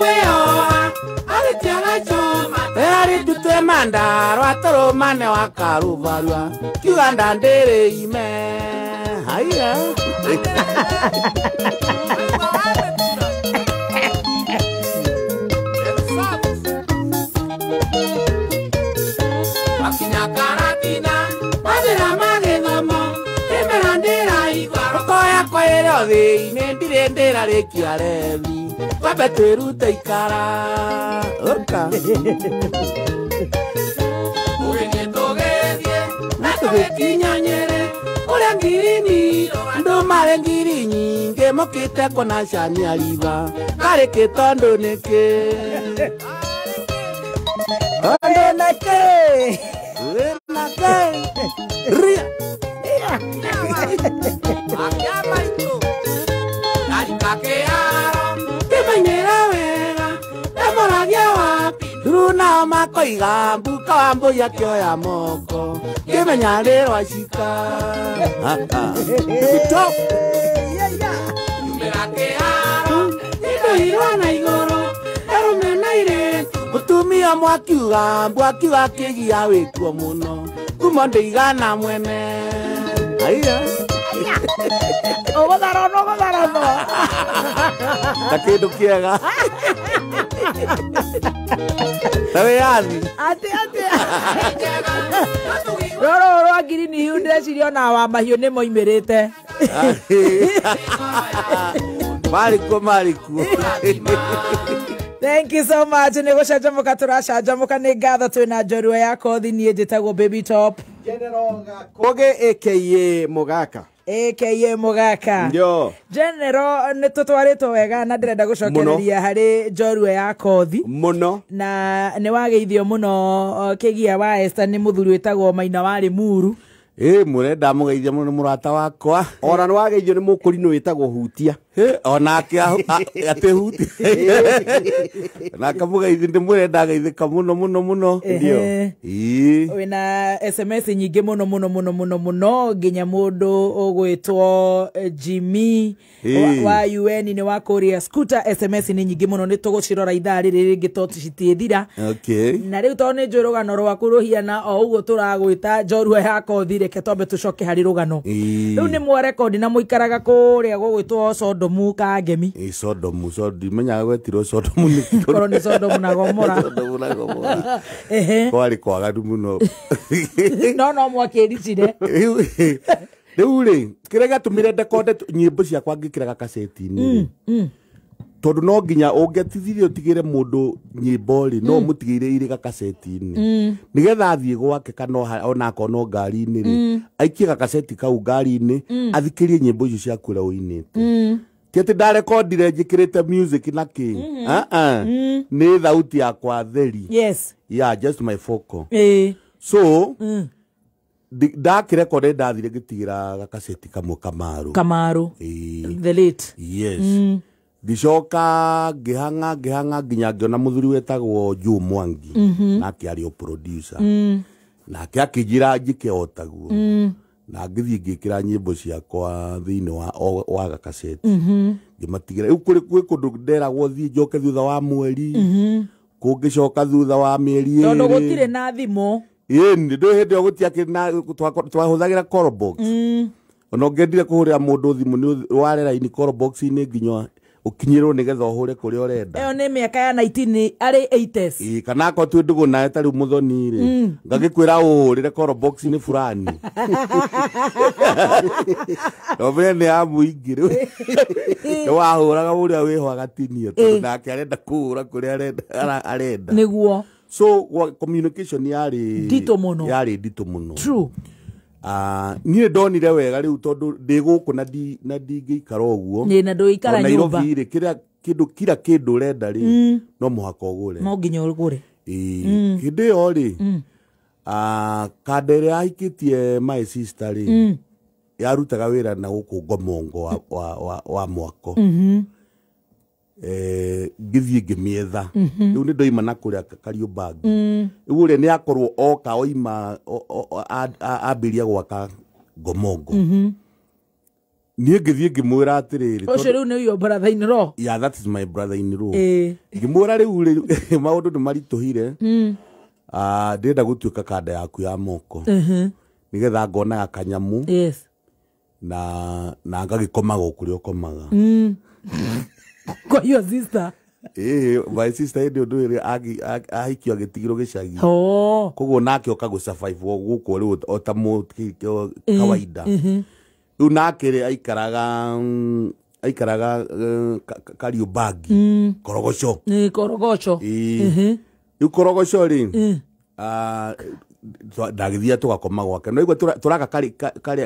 kwĩyoha arĩtiaga choma arĩtute mandaro atũrũmane wa karubarua kiuga ndandĩrĩ ime haiya Ndirĩ ndĩrarĩkia rethi twambe twĩrute ikara ũka ũgĩthiĩ tũgĩthiĩ na tũgĩkinya Nyĩrĩ kũrĩa ngirini andũ marĩ ngiri nyingĩ mokĩte kuona Shani Aliva karĩ kĩ tondũ nĩkĩ tondũ nĩkĩ nĩkĩ ria Runa makoiga mbuka wa mbũi akĩoya moko ngĩmenya rĩrwa cika Indũirwo na igũrũ arũme na airĩtu mũtumia mwakiuga mbu akiuga kĩgia wĩkuo mũno ngumo ndĩigana mwene aiya Ũgũtharono ũgũtharono ta kĩndũ kĩega ta wĩyathi atĩ atĩ rũrũ rwa ngirini hiu ndĩreciria ona wa mahiũ nĩ moimĩrĩte marĩkuo marĩkuo. Thank you so much. Nĩ gũcanjamũka tũracanjamũka nĩ ngatho twĩna njorua ya kothi niĩ njĩtagwo Baby Top General Gakoge aka Mogaka aka Mogaka. Ndio. General nĩ tũtwarĩtwo wega na ndĩrenda gũcokereria harĩ njorua ya kothi mũno na nĩ wageithio mũno kĩgia wa Esther nĩ mũthuri wĩtagwo Maina wa Limuru. Mũrenda mũgeithia mũno nĩ mũrata wakwa ona nĩ wageithio nĩ mũkũrinũ wĩtagwo Hutia onake atĩ Hutia nake mũgeithi ndĩmwĩre ndageithĩka mũno mũno mũno. Ndio. Ĩĩ wĩna SMS nyingĩ mũno mũno mũno mũno mũno nginya mũndũ ũgwĩtwo Jimmy wa UN nĩ wa kũrĩa scooter. SMS nĩ nyingĩ mũno nĩ tũgũcirora ithaa rĩrĩ rĩngĩ to citiĩthira. Okay. Na rĩu tondũ nĩ njũĩ rũgano rwaku rũhiana o ũguo tũragwĩta njorua ya kothi reke twambe tũcoke harĩ rũgano. Rĩu nĩ mwarekondi na mũikaraga kũrĩa gũgwĩtwo Sodomu Kangemi. Sodomu Sodomu menyaga gwetirwo Sodomu nĩ korwo nĩ Sodomu na Gomora. Sodomu na Gomora kwarĩ kwaganu mũno no mwakĩricire rĩu rĩ kĩrĩa gĩatũmire ndekonde nyĩmbo ciakwa ngĩkĩraga kaseti-inĩ tondũ no nginya ũngĩatithirie ũtigĩre mũndũ nyĩmbo rĩ no mũtigĩire irĩ gakaseti-inĩ nĩgetha athiĩ gwake kana onakorwo no ngari-inĩ rĩ aikie gakaseti kau ngari-inĩ athikĩrie nyĩmbo icio ciaku ũrĩa ũinĩte. Ti atĩ ndarekondire njĩkĩrĩte music na kĩ nĩ thauti yakwa theri. Yes. Yeah, just my vocal. So ndakĩrekonde ndathire ngĩtigĩra gakaseti kamwe Kamaru. Kamaru. The late. Yes. Ndicoka ngĩhang'a nginya ngĩona mũthuri wetagwo Joe Mwangi nake arĩ o producer nake akĩnjĩra njĩke o taguo na ngĩthiĩ ngĩkĩra nyĩmbo ciakwa thĩinĩ wa gakaseti ngĩmatigĩra. Rĩu kũrĩ kwĩ kũndũ nderagwo thiĩ njoke thutha wa mweri kũngĩcoka thutha wa mĩeri ĩĩrĩ tondũ gũtirĩ na thimũ. Ĩĩ ndũ hĩndĩ ĩyo gũtiakĩrĩ na twahũthagĩra call box. Ona ũngĩendire kũhũrĩra mũndũ thimũ nĩ ware raini call box-inĩ nginya ũkinyĩrwo nĩgetha ũhũre kũrĩa ũrenda. Ĩyo nĩ mĩaka ya 19 arĩ 80s. Ĩĩ kana akorwo twĩ ndũgũ nawe ta rĩu mũthoni rĩ ngagĩkwĩra ũhũrĩre call box-inĩ fulani no mbere nĩ ya mũingĩ rĩu nĩ wahũraga ũrĩa wĩho agatinio tondũ nake arenda kũhũra kũrĩa arenda nĩguo. So communication yarĩ nditũ mũno. Yarĩ nditũ mũno. True. Niĩ ndonire wega rĩu tondũ ndĩ gũkũ na ndingĩikara ũguo. Nĩ na ndũikara nyũmba. Nairobi rĩ kĩrĩa kĩndũ kira kĩndũ ũrenda rĩ no mũhaka ũgũre. No nginya ũgũre. Hĩndĩ ĩyo rĩ kanda ĩrĩa yahikĩtie my sister rĩ yarutaga wĩra na gũkũ Ngomongo wa mwako. Ngĩthiĩ ngĩmĩetha rĩu nĩ ndoima na kũrĩa Kariobangi rĩu ũrĩa nĩ akorwo oka oima ambĩria gwaka Ngomongo Niĩ ngĩthiĩ ngĩmwĩra atĩrĩrĩ, Ũcio rĩu nĩ your brother in law. Yeah, that is my brother in law. Ĩĩ. Ngĩmwĩra rĩu rĩ, maũndũ nĩ maritũhire. Ah, ndĩrenda gũtuĩka kanda yaku ya moko nĩgetha ngonaga kanyamũ. Yes. Na ngagĩkomaga o kũrĩa ũkomaga. Kwa your sister. Ĩĩ, my sister hĩndĩ ũndũ ĩrĩa ahikio agĩtigirwo gĩcagi. Oh. Koguo nake oka gũ survive o gũkũ rĩu o ta kawaida. Rĩu nake rĩ aikaraga Kariũmbangi, Korogoco. Nĩ Korogoco. Ĩĩ. Rĩu Korogoco rĩ, ndagĩthiaga tũgakoma gwake, no igua tũraka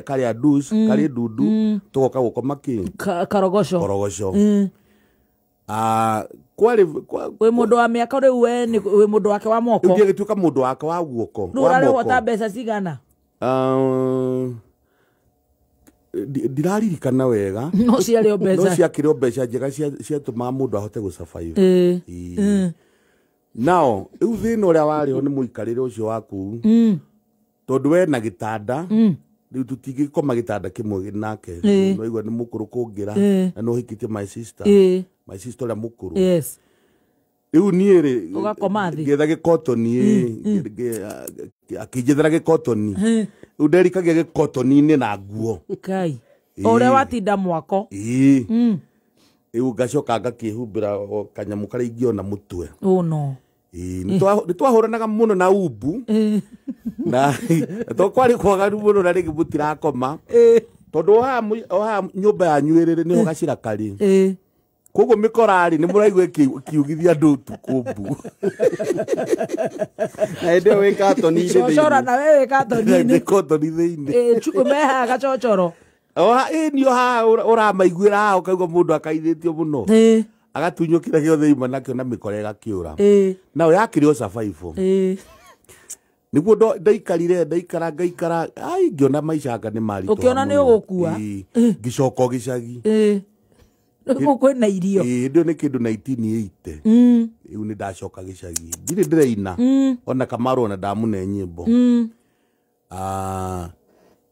karĩa dus karĩ ndundu, tũgoka gũkoma kĩ? Karogoco. Korogoco. Kwarĩ Wĩ mũndũ wa mĩaka rĩu, we nĩ wĩ mũndũ wake wa moko. Rĩu ndiagĩtuĩka mũndũ wake wa guoko. Rĩu Wa ũrarĩhwo moko. ta mbeca cigana? Ndiraririkana wega. No ciarĩ o No mbeca. ciakĩrĩ o mbeca njega ciatũmaga mũndũ ahote gũ survive. Ĩĩ. Ĩĩ. Nao rĩu thĩna ũrĩa warĩ ho nĩ mũikarĩre ũcio wa kũu, tondũ we na gĩtanda, rĩu tũtingĩkoma gĩtanda kĩmwe nake. No igua nĩ mũkũrũ kũngĩra na nĩ ũhikĩtie my sister, my sister ũrĩa mũkũrũ. Rĩu niĩ rĩ, Ũgakoma thĩ? ngĩetha gĩkotoni, akĩnjethera gĩkotoni, rĩu nderikagia gĩkotoni-inĩ na nguo. Ngai. O ũrĩa watinda mwako. Ĩĩ, rĩu ngacoka ngakĩhumbĩra o kanyamũ karĩa ingĩona mũtwe. Oh no. Ĩĩ, nĩ twahũranaga mũno na umbu na to kwarĩ kwaganu mũno, na rĩngĩ mũtirakoma tondũ o haha nyũmba yanyu ĩrĩ nĩho gacĩra karĩ. Koguo mĩkora rĩ, nĩ mũraigua ĩkiugithia andũ ũtukũ mbu. Na hĩndĩ ĩyo wĩ katoni-inĩ Cocora thĩinĩ. na we wĩ katoni-inĩ. Gĩkotoni thĩinĩ. Ĩĩ, mehaga gacocoro. Ĩĩ, nĩ o haha ũramaiguĩra haha, ũkaigua mũndũ akaithĩtio mũno, agatunywo kĩrĩa gĩothe ima nakĩo na mĩkora ĩgakĩũra. Nao yakĩrĩ o survival. Nĩguo ndaikarire, ndaikara, ngaikara, ai, ngĩona maica anga nĩ maritũha Ũkĩona nĩ mũno. ũgũkua? Ĩĩ, ngĩcoka o gĩcagi. Rĩu kwĩna irio. Ĩĩ, hĩndĩ ĩyo nĩ kĩndũ 1980. Rĩu nĩ ndacoka gĩcagi, ndirĩ ndĩraina ona Kamaru, ona ndamũne nyĩmbo.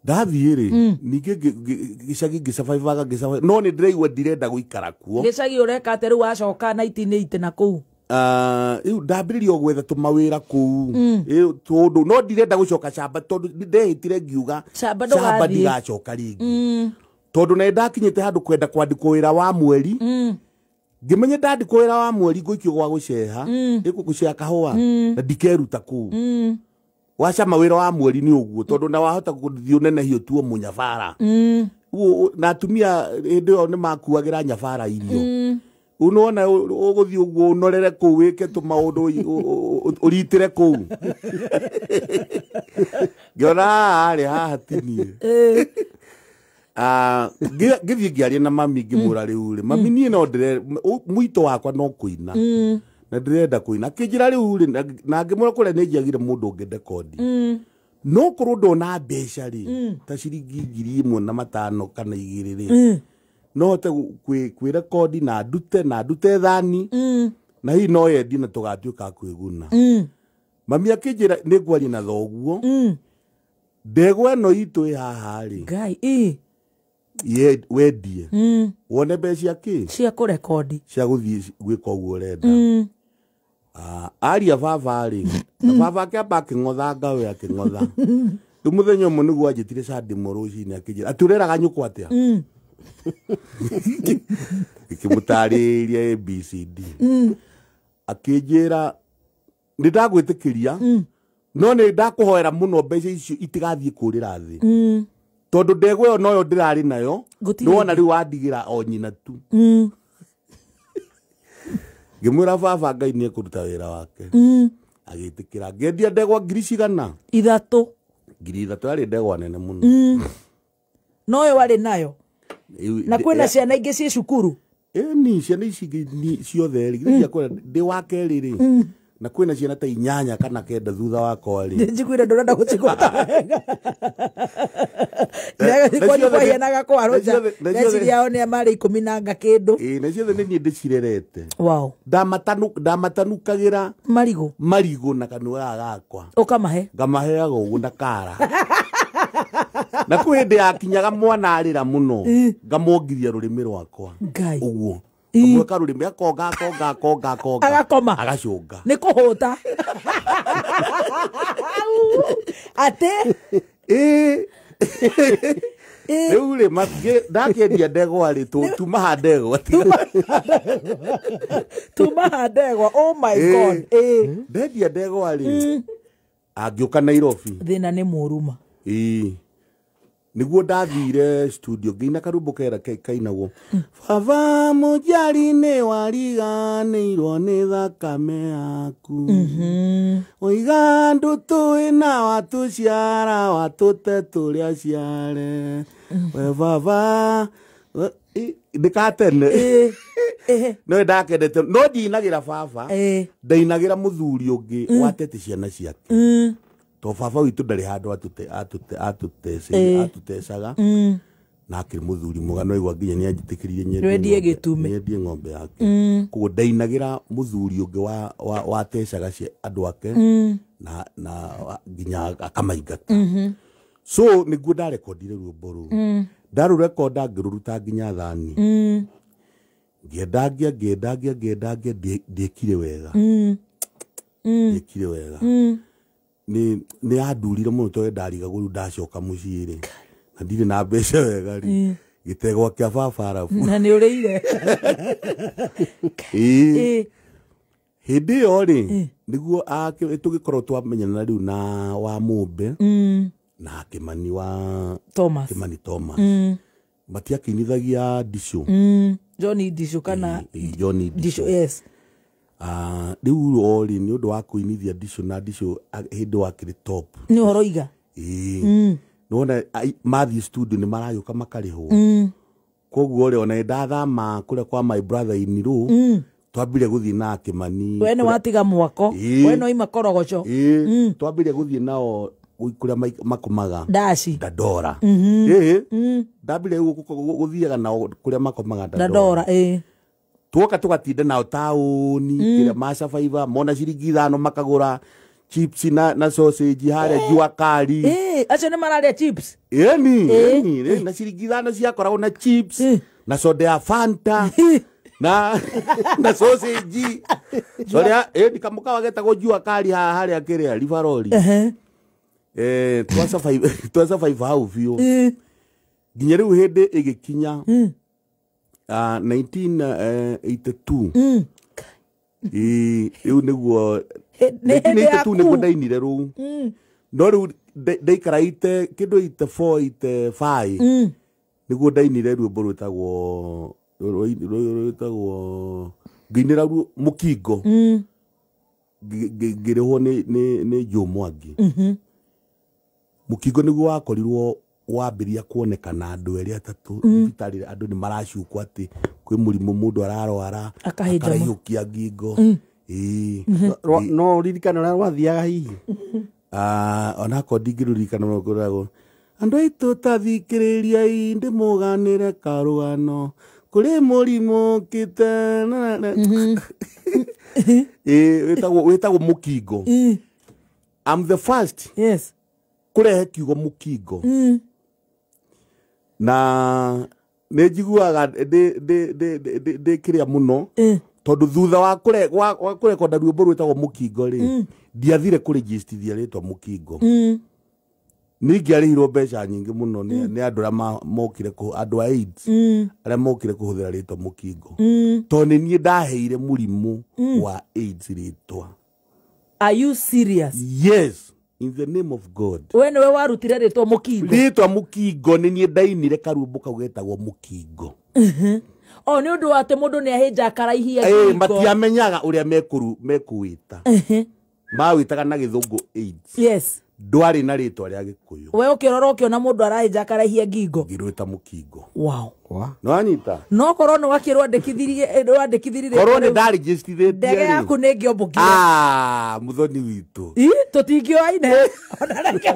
Ndathiĩ rĩ, ningĩ gĩcagi ngĩsurvivaga, ngĩsurvive, no nĩ ndĩraigua ndirenda gũikara kuo. Gĩcagi ũreka atĩa rĩu wacoka 1980 na kũu? Rĩu ndambĩrĩria o gwetha tũmawĩra kũu. Ĩ, tũndũ no ndirenda gũcoka camba, tondũ ndehĩtire ngiuga Camba camba ndũgathiĩ. ndigacoka rĩngĩ, tondũ na ndakinyĩte handũ kwenda kwandĩkwo wĩra wa mweri, ngĩmenye ndandĩkwo wĩra wa mweri ngũikio gwa gũceha, ĩkũ gũceha kahũa, na ndikeruta kũu. Wacama wĩra wa mweri nĩ ũguo, tondũ na wahota gũthiĩ ũnenehio tuo mũnyabara. Na atumia hĩndĩ ĩyo nĩ makuagĩra nyabara irio. Rĩu nĩwona ũgũthiĩ ũguo ũnorere kũu, wĩke tũmaũndũ, ũritĩre kũu. Ngĩona haha rĩ, haha ti niĩ. Ngĩthiĩ ngĩaria na mami, ngĩmwĩra rĩu rĩ, mami, niĩ no ndĩre mwito wakwa no kũina na ndĩrenda kũina. Akĩnjĩra rĩu rĩ, na ngĩmwĩra kũrĩa nĩ njiagire mũndũ ũngĩ ndekondi, no korwo ndona mbeca rĩ, ta ciringi 1,500 kana 2,000 rĩ, no hote kwĩrekondi na ndute thani, na hihi no yendie na tũgatuĩka a kwĩguna. Mami akĩnjĩra nĩ ngwaria na thoguo, ndegwa ĩno itũ ĩ haha rĩ, Ngai. Ĩ. Wendie wone mbeca kĩ Cia kũrekondi. Cia gũthiĩ gwĩka ũguo ũrenda. Aria baba rĩ, na baba akĩamba akĩng'othanga, we akĩng'otha. Rĩu mũthenya ũmwe nĩguo anjĩtire Sunday rũcinĩ, akĩnjĩra atĩ ũreraga nyũkwa atĩa? Ngĩkĩmũtarĩria ABCD. Akĩnjĩra nĩ ndagwĩtĩkĩria, no nĩ ndakũhoera mũno mbeca icio itigathiĩ kũrĩra thĩ, tondũ ndegwa ĩyo noyo ndĩrarĩ nayo. Gũtirĩ. Nĩwona rĩu wandigĩra o nyina tu. Ngĩmwĩra baba Ngai nĩ ekũruta wĩra wake. Agĩtĩkĩra, ngĩendia ndegwa ngiri cigana? 3. 3,000, yarĩ ndegwa nene mũno. No ĩyo warĩ nayo. Na kwĩna ciana ingĩ ciĩ cukuru. Ĩni, ciana ici ingĩ ciothe rĩ, githĩ ndiakwĩra ndĩ wa kerĩ rĩ, na kwĩna ciana ta 8 kana 9 thutha wakwa rĩ. Njiguire ndũrenda gũcigweta wega. Na ciothe Kwahianaga kwarũca. na ciothe- Meciria ao nĩ marĩ 10 na nga kĩndũ. Ĩĩ, na ciothe nĩ niĩ ndĩcirerete. Wow. Ndamatanukagĩra Marigũ. marigũ na kanua gaka gakwa. Ũkamahe. Ngamaheaga ũguo na kara. Na kwĩ hĩndĩ yakinyaga mwana arĩra mũno ngamwongithia rũrĩmĩ rwakwa Ngai. ũguo ngamwĩka rũrĩmĩ akonga akonga akonga akonga Agakoma. agacũnga nä kå hå ta atä Ĩĩ. Rĩu rĩ ndakĩendia ndegwa rĩ tuma ha ndegwa tuma ha ndegwa oh my Ĩĩ. god ĩĩ Ndendia ndegwa rĩ angĩũka Nairobi thä na nä må ruma ĩĩ nĩguo ndathire studio ngĩina karwĩmbo kera kainagwo baba mũnjari nĩ wariganĩirwo nĩ thakame yaku oiga ndũtũĩ na watũciara watũte tũrĩ aciare we baba ndĩkatene no ndakendete no ndinagĩra baba Ĩĩ. ndainagĩra mũthuri ũngĩ watete ciana ciake to baba witũ ndarĩ handũ atũtecaga na akĩrĩ mũthuri mwega no igua nginya nĩanjĩtĩkĩririe Ndwendie gĩtũmi. nyendie ng'ombe yake koguo ndainagĩra mũthuri ũngĩ watecaga andũ ake na nginya akamaingata so nĩguo ndarekondire rwĩmbo rũu ndarũrekonda ngĩrũruta nginya thani ngĩendangia ngĩendangia ngĩendangia ndiekire wega ndiekire wega nĩ yandurire mũno tondũ ndarigagwo rĩu ndacoka mũciĩ rĩ na ndirĩ na mbeca wega rĩ gĩtegwa kĩa baba arabu na nä å rä ire Ĩĩ. Hĩndĩ ĩyo rĩ nĩguo tũgĩkorwo twamenyana rĩu na wa Mũmbe na Kĩmani wa Thomas Kĩmani Thomas matiakĩinithagia ndicũ John Ndicũ kana Ĩĩ, John Ndicũ Ndicũ yes Rĩu o rĩ nĩ ũndũ wa kũinithia ndicũ na ndicũ hĩndĩ wakĩrĩ top nä å horo iga ĩĩ nĩwona mathiĩ studio nĩ maragĩũka makarĩhwo koguo rĩ ona nĩ ndathama kũrĩa kwa my brother in law twambire gũthiĩ na Kĩmani we nä watiga mwako Ĩĩ. we no ima korogoco ĩĩ twambire gũthiĩ nao kũrĩa makomaga ndaci Dandora ĩĩ ndambire gũthiaga nao kũrĩa makomaga ndandora ä tuoka tugatinda nao taũni kĩrĩa macabaiba mona ciringi 5 makagũra chips na sausage harĩa jua kali acio nä mararä a chips ĩni ĩni na ciringi 5 ciakoragwo na chips na soda ya Fanta na sausage soda ĩni kamũkawa getagwo jua kali haha harĩa kĩrĩa Rivaroli twa survive hau biũ nginya rĩu hĩndĩ ĩgĩkinya 1982 ĩĩ rĩu nĩguo nĩ hĩndĩ 1982 yaku. nĩguo ndainire rũu no rĩu ndaikaraite kĩndũ 84 85 nĩguo ndainire rwĩmbo rwĩtagwo rwĩtagwo ngĩinĩra mũkingo ngĩrĩhwo nĩ Joe Mwangi mũkingo nĩguo wakorirwo wambĩrĩria kuonekana andũ erĩ atatũ thibitarĩ andũ nĩ maracukwo atĩ kwĩ mũrimũ mũndũ ararwara Akahĩnja mũno. akaraihũkia ngingo ĩĩ No ũririkane ũrĩa rwathiaga hihi Onakorwo ndingĩrũririkana mũno kũragwo andũ aitũ tathikĩrĩriai ndĩmũganĩre karũgano kũrĩ mũrimũ ũkĩte ĩĩ wĩtagwo mũkingo I'm the first yes kũrehe kiugo mũkingo na nĩ njiguaga ndĩ kĩrĩa mũno tondũ thutha wa kũrekonda rwĩmbo rwĩtagwo mũkingo rĩ ndiathire kũrĩnjĩstithia rĩtwa mũkingo nĩ ingĩarĩhirwo mbeca nyingĩ mũno nĩ andũ arĩa mokire andũ a AIDS arĩa mokire kũhũthĩra rĩtwa mũkingo tondũ nĩ niĩ ndaheire mũrimũ wa AIDS rĩtwa. Are you serious? Yes, in the name of God. We nĩwe warutire rĩtwa mũkingo? Rĩtwa mũkingo nĩ niĩ ndainire karwĩmbo kau getagwo mũkingo. O nĩ ũndũ wa atĩ mũndũ nĩ ahĩnja akaraihia Ĩĩ, ngingo. matiamenyaga ũrĩa mekũwĩta mawĩtaga na gĩthũngũ AIDS Yes. ndwarĩ na rĩtwa rĩa gĩkũyũ. We ũkĩrora ũkĩona mũndũ arahĩnja akaraihia ngingo. Ngĩrwĩta mũkingo. Wow. Nĩwanyita No korwo nĩ wakĩrwandĩkithirie korwo nĩ ndarĩnjĩstithĩtie ndege yaku nĩ ĩngĩombũkire. Mũthoni witũ Ii, tũtingĩoaine. Ona reke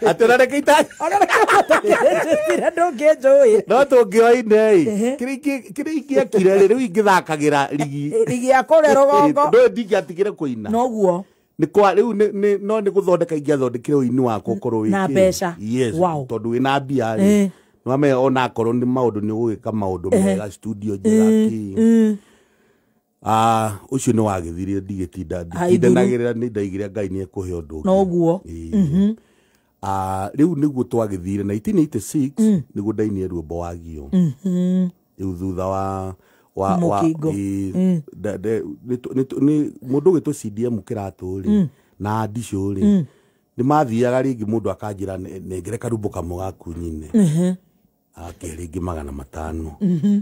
atĩ ona reke ona reke ũtakĩrĩnjĩstire ndũngĩnjũĩ. No tũngĩoaine ĩ kĩrĩa ingĩekire rĩ rĩu ingĩthakagĩra rigi Rigi ya kũrĩa rũgongo. ndũĩ ndingĩatigire kũina. Noguo. Nĩ kwa rĩu no nĩ gũthondeka ingĩathondekire ũini wakwa ũkorwo wĩ Na mbeca. Yes, Wow. tondũ wĩna mbia rĩ nĩwamenya ona akorwo nĩ maũndũ nĩ ũgũgĩka maũndũ mega studio njega kĩ. Ũcio nĩ wagĩthirire ndigĩtinda nditindanagĩrĩra nĩ ndaigire Ngai nĩ ekũhe ũndũ ũngĩ. Noguo. Rĩu nĩguo twagĩthire 1986 nĩguo ndainire rwĩmbo wagio. Rĩu thutha wa Mũkingo. Mũndũ ũgĩtwo CDM Kĩratũ rĩ na Ndicũ rĩ nĩ mathiaga rĩngĩ mũndũ akanjĩra nengere karumbo kamwe gaku nyine. Akĩhe rĩngĩ 500.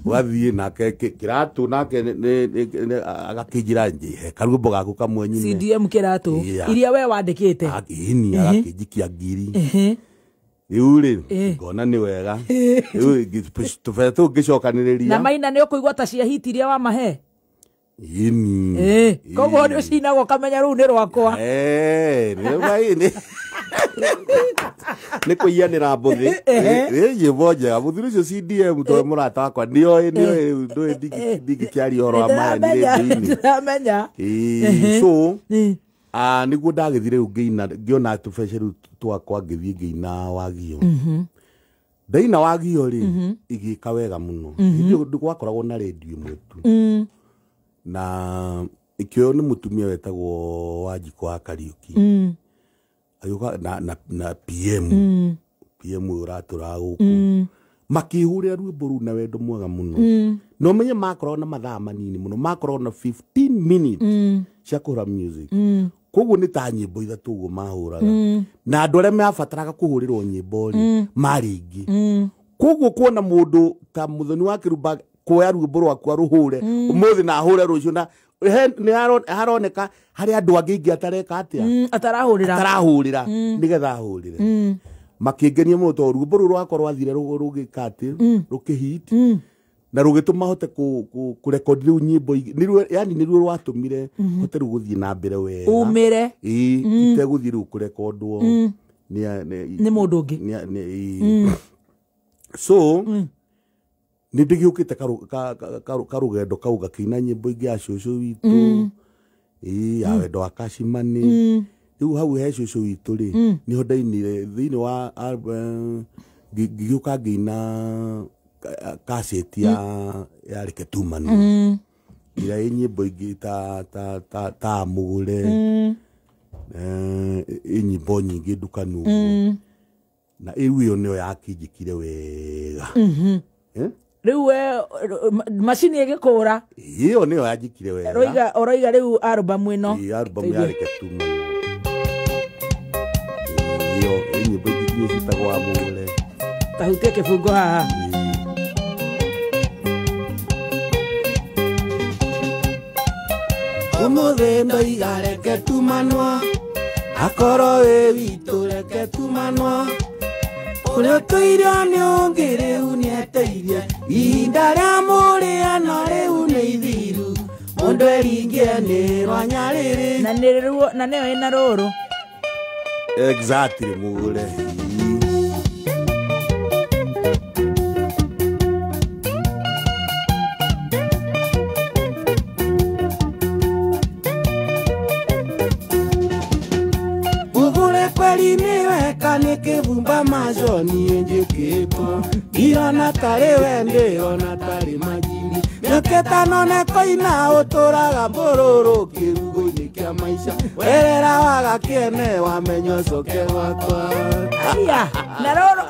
Wathiĩ nake Kĩratũ nake agakĩnjĩra he karwĩmbo gaku kamwe nyine. CDM Kĩratũ iria we wandĩkĩte. Ĩni agakĩnjikia 1000. Rĩu rĩ ngona nĩ wega. Rĩu tũbetha tũu ngĩcokanĩrĩria. Na maina nĩ ũkũigua ta cia hiti iria wamahe. Ĩni. Koguo nĩ ũcinagwo ũkamenya rũu nĩ rwakwa. Nĩ kũiyanĩra mbũthĩ. Nĩ nyĩmbo njega. Mũthuri ũcio CDM tondũ mũrata wakwa nĩoĩ ndũĩ ndingĩkĩaria ũhoro wa maya nĩ rĩndiũ-inĩ. Ndĩramenya. So nĩguo ndagĩthire rĩu ngĩina ngĩona tũbeca rĩu twakwa ngĩthiĩ ngĩina wagio. Ndaina wagio rĩ igĩka wega mũno. Hĩndĩ ĩyo gwakoragwo na rĩndiũ ĩmwe tu. Na ĩkĩoywo nĩ mũtumia wetagwo Wanjikũ wa Kariũki. Agĩũka na PM. PM ũyũ ũratũraga gũkũ. Makĩhũrĩra rwĩmbo rũu na wendo mwega mũno. Na ũmenye makoragwo na mathaa manini mũno, makoragwo na 15 minutes cia kũhũra music. Koguo nĩ ta nyĩmbo ithatũ ũguo mahũraga. Na andũ arĩa mabataraga kũhũrĩrwo nyĩmbo rĩ marĩ aingĩ. Koguo kuona mũndũ ta Mũthoni wa Kĩrumba kuoya rwĩmbo rwaku arũhũre ũmũthĩ na ahũre rũciũ na nĩ haroneka harĩ andũ angĩ aingĩ atareka atĩa atarahũrĩra nĩgetha ahũrĩre. Makĩngenia mũno tondũ rwĩmbo rũu rwakwa rwathire rũgĩka atĩ rũkĩhit na rũgĩtũma hote kũrekodi rĩu nyĩmbo ingĩ. Yani nĩruo rwatũmire hote rĩu gũthiĩ na mbere wega. Umĩre. Itegũthiĩ rĩu kũrekondwo nĩ mũndũ ũngĩ. So nĩ ndĩgĩũkĩte karũgendo kau gakĩina nyĩmbo ingĩ ya cũcũ witũ ya wendo wa Kacimani. Rĩu hau he cũcũ witũ rĩ nĩho ndainire thĩinĩ wa ngĩgĩũka ngĩina kaseti ya Reke Tumano ĩrĩa ĩ nyĩmbo ingĩ ta Mũgũre ĩ nyĩmbo nyingĩ ndukanu ũguo. Na rĩu ĩyo nĩyo yakĩnjĩkire wega. Rĩu we macini ĩgĩkũra. Ĩyo nĩyo yanjĩkire wega. Ũroiga rĩu album ĩno. Ĩ album ya Reke Tumano. Ĩyo ĩ nyĩmbo ingĩ ciĩtagwo wa Mũgũre. Tahutie kĩbungo haha. Ũmũthĩ ndoiga reke tumanwo akorwo wĩ witũ reke tumanwo ũrĩa ũtũire nĩ ũngĩ rĩu nĩeteirie ihinda rĩa mũrĩano rĩu nĩ ithiru mũndũ eringie nĩ rwanyarĩrĩ. Na nĩyo ĩna rũrũ. Exactly Mũgũre. Nĩkĩbumba maco niĩ njĩkĩtwo ndirona tarĩ we ndĩrona tarĩ majini mĩaka ĩtano nekoina ũtũraga mbũrũrũ kĩrugo-inĩ kĩa maica werera waga kĩene wamenya ũcoke gwakwa. Aya, na rũrũ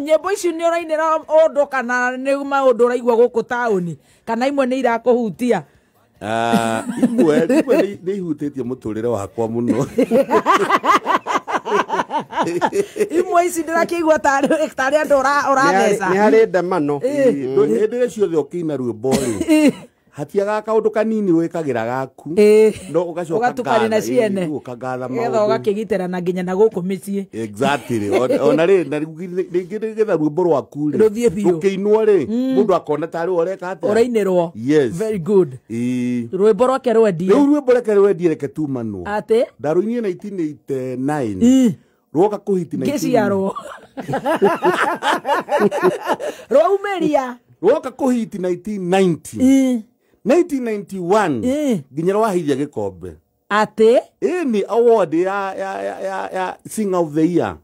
nyĩmbo ici nĩ ũrainĩra ũndũ kana nĩ maũndũ ũraigua gũkũ taũni kana imwe nĩ irakũhutia? Imwe nĩ ihutĩtie mũtũrĩre wakwa mũno. Imwe ici ndĩrakĩigua tarĩ andũ ũratheca. Nĩ harĩ ndemano. Hĩndĩ ĩrĩa ciothe ũkĩina rwĩmbo rĩ hatiagaga kaũndũ kanini wĩkagĩra gaku no ũgacoka ũgatukania na ciene ũkangatha nĩgetha ũgakĩgitĩra na nginya na gũkũ mĩciĩ. Exactly. Ona rĩ na rĩngĩ nĩgetha rwĩmbo rwaku rĩ rũthiĩ biũ rũkĩinwo rĩ mũndũ akona tarĩ ũreka atĩa ũrainĩrwo. Yes. Very good. Rwĩmbo rwake rwendie. Rĩu rwĩmbo reke rwendie reke tumanwo. Atĩ ndarũinire 1989 rwoka kũhiti ngĩciarwo rwaumĩria rwoka kũhiti 1990 1991 nginya rwahithia gĩkombe. Atĩ? Ĩni award ya Singer of the Year.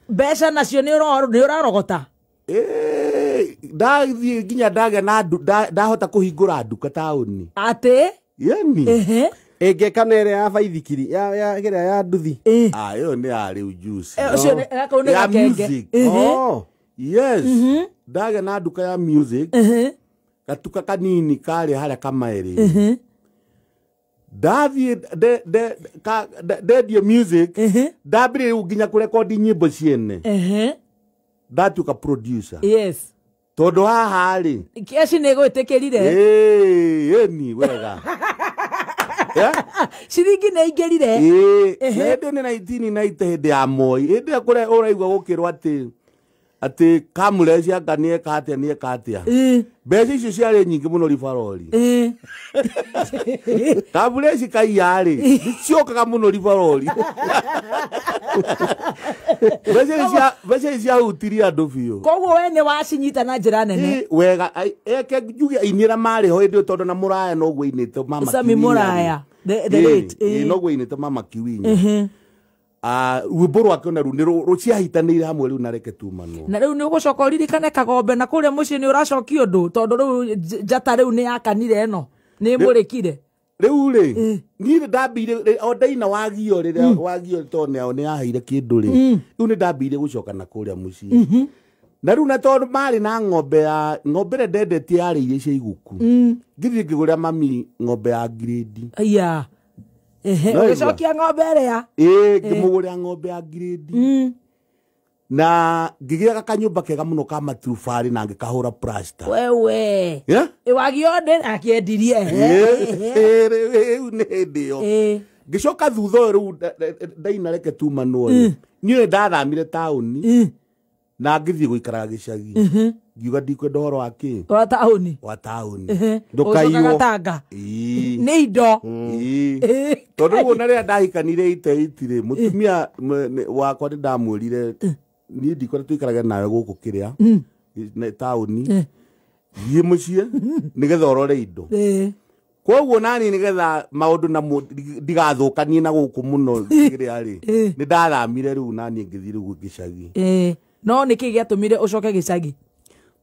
Mbeca nacio nĩ ũrarogota? Ndathiĩ nginya ndagĩa na ndahota kũhingũra nduka taũni. Atĩ? Yeni. Ĩngĩka na ĩrĩa ya baithikiri ya kĩrĩa ya nduthi. Ĩyo nĩ ya rĩu juice. Ũcio gakau nĩ gakenge. Yes. Ndagĩa na nduka ya music. Gatuka kanini karĩ harĩa Kamaere. Ndathiĩ ndendie music. Ndambĩrĩria rĩu nginya kũrekondi nyĩmbo ciene. Ndatuĩka producer. Yes. Tondũ haha rĩ keci nĩ gwĩtĩkĩrire. Ĩni wega. Ciringi nĩ ingĩrire. Hĩndĩ nĩ 1990 hĩndĩ ya Moi. Hĩndĩ ĩyo kũrĩa ũraigua gũkĩrwo atĩ Kamũrecia anga nĩeka atĩa. Mbeca icio ciarĩ nyingĩ mũno ribarori. Kamũreci kaiya rĩ nĩciokaga mũno ribarori. Mbeca ici ciahutirie andũ biũ. Koguo we nĩ wacinyita na njĩra nene. Wega eke njuge ainĩra marĩ ho hĩndĩ ĩyo tondũ na Mũraya noguo ainĩte Mama Sami Mũraya the late. Noguo ainĩte Mama Kiwinya. Rwĩmbo rwake ona rĩu rũciahitanĩire hamwe rĩu na Reke Tumanwo. Na rĩu nĩ ũgũcoka ũririkane Kagombe na kũrĩa mũciĩ nĩ ũracokia ũndũ tondũ rĩu njata rĩu nĩ yakanire ĩno nĩ ĩmũrĩkire. Rĩu rĩ niĩ nĩ ndambire o ndaina wagio rĩrĩa wagio tondũ nĩ yaheire kĩndũ rĩ rĩu nĩ ndambire gũcoka na kũrĩa mũciĩ. Na rĩu na tondũ marĩ na ng'ombe ya ng'ombe ĩrĩa ndendetie yarĩ iria cia iguku. Ngĩthiĩ ngĩgũrĩra mami ng'ombe ya grade. Aya. Ũgĩcokia ng'ombe ĩrĩa? Ngĩmũgũrĩra ng'ombe ya grade. Na ngĩgĩa kanyũmba kega mũno ka maturubarĩ na ngĩkahũra plaster. Wewe. Wagio nĩ akĩendirie. Rĩu nĩ hĩndĩ ĩyo. Ngĩcoka thutha ũyũ rĩu ndaina Reke Tumanwo rĩ. Niĩ nĩ ndathamire taũni na ngĩthiĩ gũikaraga gĩcagi. Ngiuga ndikwenda ũhoro wa kĩ? Wa taũni. Wa taũni. Ndũkaiywo. Ũcokaga Tanga. Nĩ indo. Tondũ rĩu ona rĩrĩa ndahikanire ite rĩ mũtumia wakwa nĩ ndamwĩrire niĩ ndikwenda tũikarage nawe gũkũ kĩrĩa taũni. Thiĩ mũciĩ nĩgetha ũrore indo. Koguo nani nĩgetha maũndũ na ndigathũkanie na gũkũ mũno kĩrĩa rĩ nĩ ndathamire rĩu nani ngĩthiĩ rĩu gĩcagi. No nĩkĩ gĩatũmire ũcoke gĩcagi?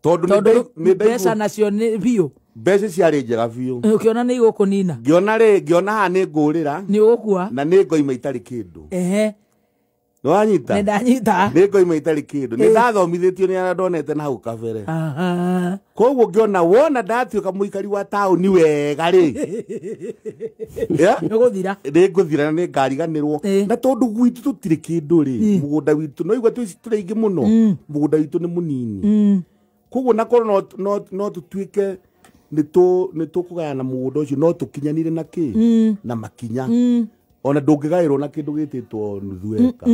Tondũ mbeca nacio nĩ biũ. Mbeca ciarĩ njega biũ. Ũkĩona nĩ igũkũnina. Ngĩona rĩ ngĩona haha nĩ ngũrĩra. Nĩ ũgũkua. Na nĩ ngoima itarĩ kĩndũ. Nĩwanyita? Nĩ ndanyita. Nĩ ngoima itarĩ kĩndũ. Nĩ ndathomithĩtio nĩ arĩa ndonete na hau kabere. Koguo ngĩona wona ndatuĩka mũikari wa taũni wega rĩ. Nĩ ũgũthira. Nĩ ngũthira na nĩ ngariganĩrwo. Na tondũ gwitũ tũtirĩ kĩndũ rĩ mũgũnda witũ no igua tũrĩ aingĩ mũno mũgũnda witũ nĩ mũnini. Koguo na korwo no tũtuĩke nĩ tũkũgayana mũgũnda ũcio no tũkinyanire na kĩ na makinya. Ona ndũngĩgaĩrwo na kĩndũ gĩtĩtwo nuthu eka.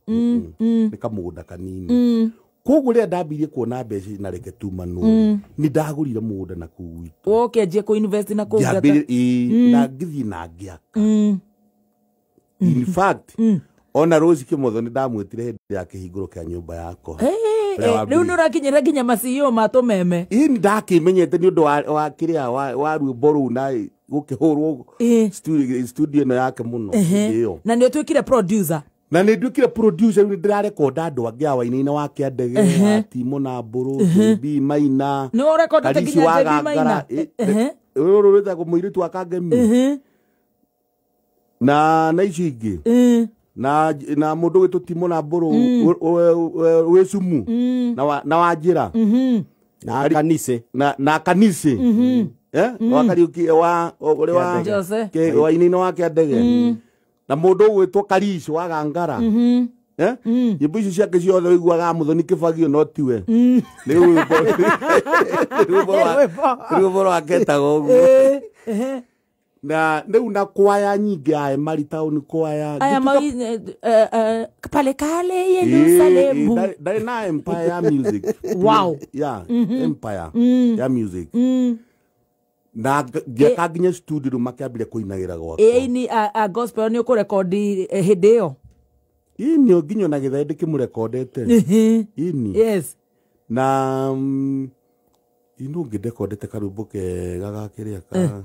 Nĩ kamũgũnda kanini. Koguo rĩrĩa ndambirie kuona mbeca na Reke Tumanwo nĩ ndagũrire mũgũnda na kũu gwitũ. Ũkĩanjia kũ invest na kũu na ngĩthiĩ na ngĩaka. In fact ona Rose Kĩmotho nĩ ndamwĩtire hĩndĩ ya kĩhingũro kĩa nyũmba yakwa. Rĩu nĩ ũrakinyĩra nginya maciũ ma tũmeme. Ĩĩ nĩ ndakĩmenyete nĩ ũndũ wa kĩrĩa wa rwĩmbo rũu na gũkĩhũrwo studio ĩno yake mũno hĩndĩ ĩyo. Na nĩ ũtuĩkire producer. Na nĩ nduĩkire producer rĩu ndĩrarekonda andũ angĩ a Wainaina wa Kĩandege wa Timo na Mbũrũ JB Maina. Nĩ ũrekondete nginya JB Maina. Rũrũ rwĩtagwo mũirĩtu wa Kangemi. Na icio ingĩ. Na mũndũ wĩtwo Timo na Mbũrũ wĩ Cumu na Wanjĩra na Kanise na Kanise wa Kariuki wa ũrĩa wa Wainaina wa Kĩandege na mũndũ ũgwĩtwo Karish wa Gangara. Nyĩmbo icio ciake ciothe ũiguaga Mũthoni Kĩbagio no tiwe. Nĩ rwĩmbo rwake etagwo ũguo. Na rĩu na kwaya nyingĩ ya Emali Town kwaya. Aya pale kale Yerusalemu. Ndarĩ na empire ya music. Wow. Yeah, empire ya music. Na ngĩaka nginya studio rĩu makĩambire kũinagĩra gwakwa. Ĩĩ a gospel nĩ ũkũrekondi hĩndĩ ĩyo. Ĩĩ nginya ona gĩthaĩ ndĩkĩmũrekondete. Ĩni. Yes. Na Ino ngĩndekondete karwĩmbo kega ga kĩrĩa ka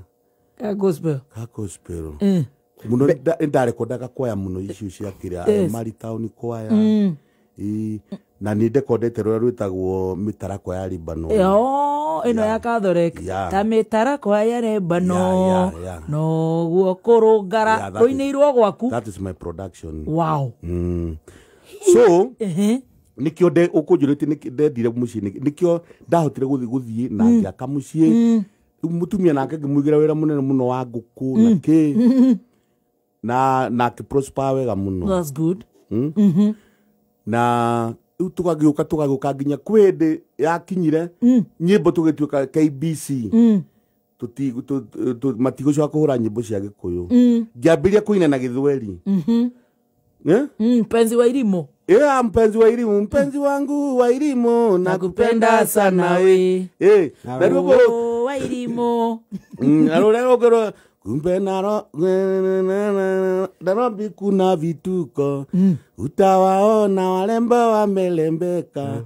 Ka gospel. Ka gospel muno. Ndarekondaga kwaya muno icio cia kĩrĩa Mari Town kwaya. Ĩ, na nĩ ndekondete rũrĩa rwĩtagwo Mĩtarakwa ya Lebanon. Yo, ĩno ya Catholic. Ta mĩtarakwa ya Lebanon. Yeah. Noguo kũrũngara. Yeah, that is- Rũinĩirwo gwaku. That is my production. Wow. So nikio nde ukunjurite ndendire muciĩ, nikio ndahotire guthi na ngĩaka mũciĩ. Rĩu mũtumia nake ngĩmũigĩra wĩra mũnene mũno wa ngũkũ na kĩ na nake prosper wega mũno. That's good. Na rĩu tũgagĩũka nginya kwĩ hĩndĩ yakinyire nyĩmbo tũgĩtuĩka KBC matigũcoka kũhũra nyĩmbo cia Gĩkũyũ, ngĩambĩrĩria kũina na Gĩthweri. Eh? Mpenzi wa Irimo. Yeah, mpenzi wa Irimu, mpenzi wangu wa Irimu, nakupenda sana we. Eh, na rwĩmbo Oh, wa Irimo. Na rũrĩa rũngĩ kumbe Nairobi kuna vituko, utawaona warembo wamelembeka,